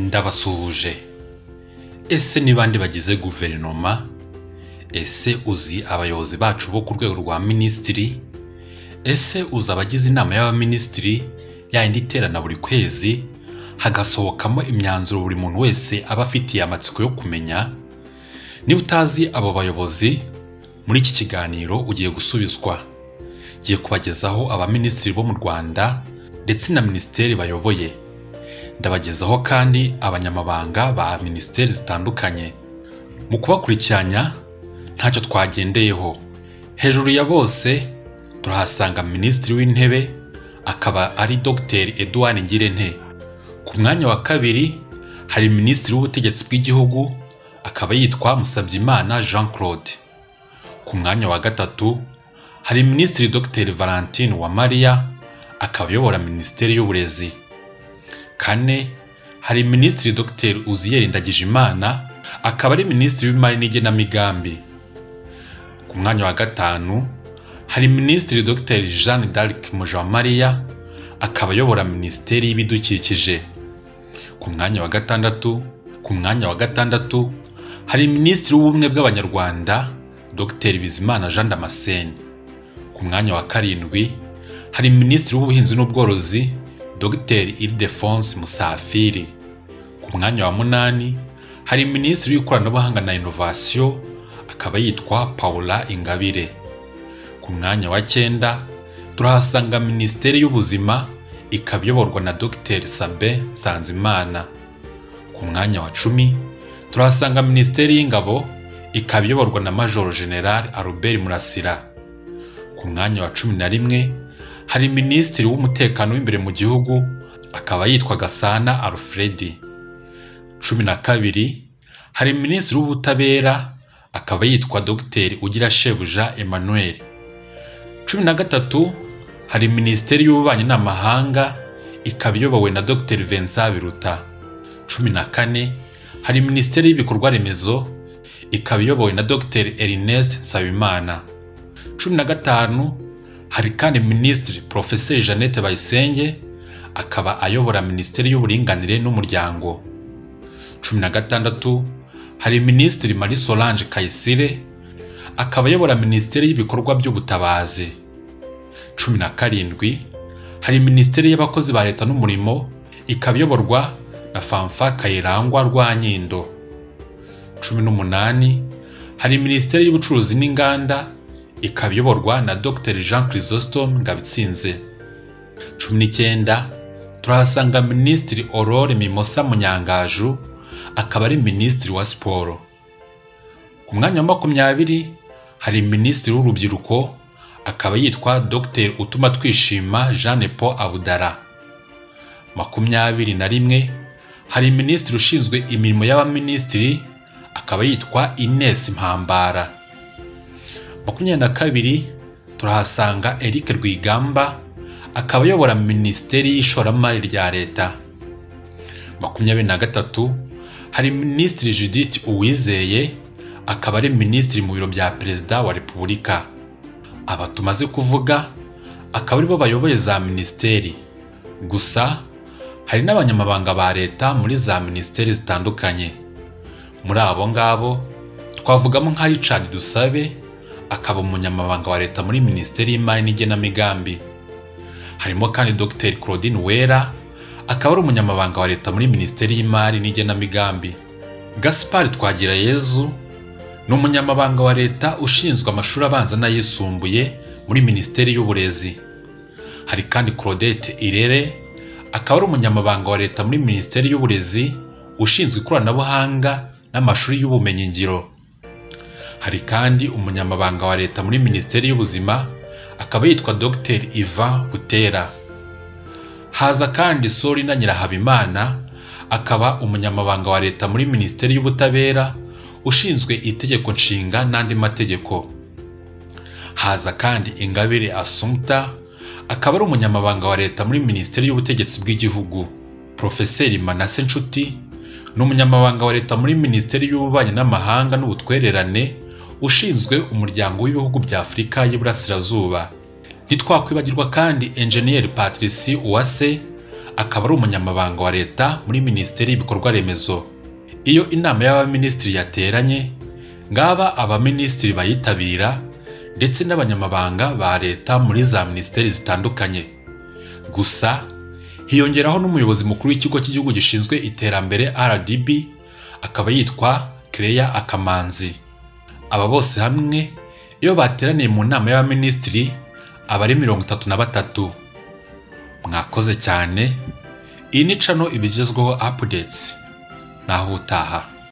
Ndabasuhuje. Ese ni bande bagize guverinoma? Ese uzi abayobozi bacu bo ku rwego rwa minisitiri? Ese uzi abagize inama y'abaminisitiri yayindi iterana buri kwezi hagasohokamo imyanzuro buri muntu wese aba afitiye amatsiko yo kumenya? Niba utazi abo bayobozi, muri iki kiganiro ugiye gusubizwa. Ngiye kubagezaho abaminisitiri bo mu Rwanda ndetse na minisiteri bayoboye. Ndabagezaho kandi abanyamabanga ba minisiteri zitandukanye. Mu kubakurikiranya ntacyo twagendeyeho. Hejuru ya bose turahasanga Minisitiri w'Intebe, akaba ari Dr Edouard Ngirente. Ku mwanya wa kabiri hari Minisitiri w'Ubutegetsi bw'Igihugu, akaba yitwa Musabyimana Jean Claude. Ku mwanya wa gatatu hari Minisitiri Dr Valentine Uwamariya, akaba ayobora Minisiteri y'Uburezi. Kane hari Minisitiri Dr Uzziel Ndagijimana, akaba ari Minisitiri w'Imari n'Igenamigambi. Ku mwanya wa gatanu hari Minisitiri Dr Jeanne d'Arc Mujawamariya, akaba ayobora Minisiteri y'Ibidukikije. Ku mwanya wa gatandatu hari Minisitiri w'Ubumwe bw'Abanyarwanda, Dr Bizimana Jean Damascene. Ku mwanya wa karindwi hari Minisitiri w'Ubuhinzi n'Ubworozi, Dr Ildephonse Musafiri. Ku mwanya wa munani hari Minisitiri w'Ikoranabuhanga na Inovasiyo, akaba yitwa Paula Ingabire. Ku mwanya wa cyenda turahasanga Minisiteri y'Ubuzima, ikaba iyoborwa na Dr Sabin Nsanzimana. Ku mwanya wa 10 turahasanga Minisiteri y'Ingabo, ikaba iyoborwa na Major General Albert Murasira. Ku mwanya wa 11 hari Minisitiri w'Umutekano w'imbere mu gihugu, akaba yitwa Gasana Alfred. 12 hari Minisitiri w'Ubutabera, akaba yitwa Dr Ugirashebuja Emmanuel. 13 hari Minisiteri y'Ububanyi n'Amahanga, ikaba iyobowe na Dr Vincent Biruta. 14 hari Minisiteri y'Ibikorwa Remezo, ikaba iyobowe na Dr Ernest Nsabimana. 15 hari kandi Minisitiri Profeseri Jeannette Bayisenge, akaba ayobora Minisiteri y'Uburinganire n'Umuryango. 16 hari Minisitiri Marie Solange Kayisire, akaba ayobora Minisiteri y'Ibikorwa by'Ubutabazi. 17 hari Minisiteri y'Abakozi ba Leta n'Umurimo, ikaba iyoborwa na Fanfa Kayirangwa Rwanyindo. 18 hari Minisiteri y'Ubucuruzi n'Inganda, ikaba iyoborwa na Dr Jean Chrysostome Ngabitsinze. 19 turahasanga Minisitiri Aurore Mimosa Munyangaju, akaba ari Minisitiri wa Siporo. Ku mwanya wa 20 hari Minisitiri w'Urubyiruko, akaba yitwa Dr Utumatwishima Jean Paul Abudara. 21 hari Minisitiri ushinzwe imirimo y'abaminisitiri, akaba yitwa Ines Mpambara. 22 turahasanga Eric Rwigamba, akaba ayobora Minisiteri y'Ishoramari rya Leta. 23 hari Minisitiri Judith Uwizeye, akaba ari Minisitiri mu biro bya Perezida wa Repubulika. Aba tumaze kuvuga akaba aribo bayoboye za minisiteri. Gusa hari n'abanyamabanga ba leta muri za minisiteri zitandukanye. Muri abo ngabo twavugamo nka Richard Dusabe, akaba umunyamabanga wa leta muri Minisiteri y'Imari n'Igenamigambi. Harimo kandi Dr Claudine Uwera, akaba ari umunyamabanga wa leta muri Minisiteri y'Imari n'Igenamigambi. Gaspard Twagirayezu ni umunyamabanga wa leta ushinzwe amashuri abanza n'ayisumbuye muri Minisiteri y'Uburezi. Hari kandi Claudette Irere, akaba ari umunyamabanga wa leta muri Minisiteri y'Uburezi ushinzwe ikoranabuhanga n'amashuri y'ubumenyingiro. Hari kandi umunyamabanga wa leta muri Minisiteri y'Ubuzima, akaba yitwa Dr Ivan Butera. Haza kandi Solina Nyirahabimana, akaba umunyamabanga wa leta muri Minisiteri y'Ubutabera ushinzwe itegeko nshinga n'andi mategeko. Haza kandi Ingabire Assumpta, akaba ari umunyamabanga wa leta muri Minisiteri y'Ubutegetsi bw'Igihugu. Profeseri Manasse Nshuti ni umunyamabanga wa leta muri Minisiteri y'Ububanyi n'Amahanga n'Ubutwererane ushinzwe umuryango w'ibihugu bya Afurika y'Iburasirazuba. Ntitwakwibagirwa kandi Enjeniyeri Patricie Uwase, akaba ari umunyamabanga wa leta muri Minisiteri y'Ibikorwa Remezo. Iyo inama y'abaminisitiri yateranye, ngaba abaminisitiri bayitabira ndetse n'abanyamabanga ba leta muri za minisiteri zitandukanye. Gusa hiyongeraho n'umuyobozi mukuru w'ikigo cy'igihugu gishinzwe iterambere RDB, akaba yitwa Claire Akamanzi. Aba bose hamwe iyo bateraniye mu nama y'abaminisitiri aba ari 33. Mwakoze cyane. Iyi ni channel ibigezweho updates. Naho ubutaha.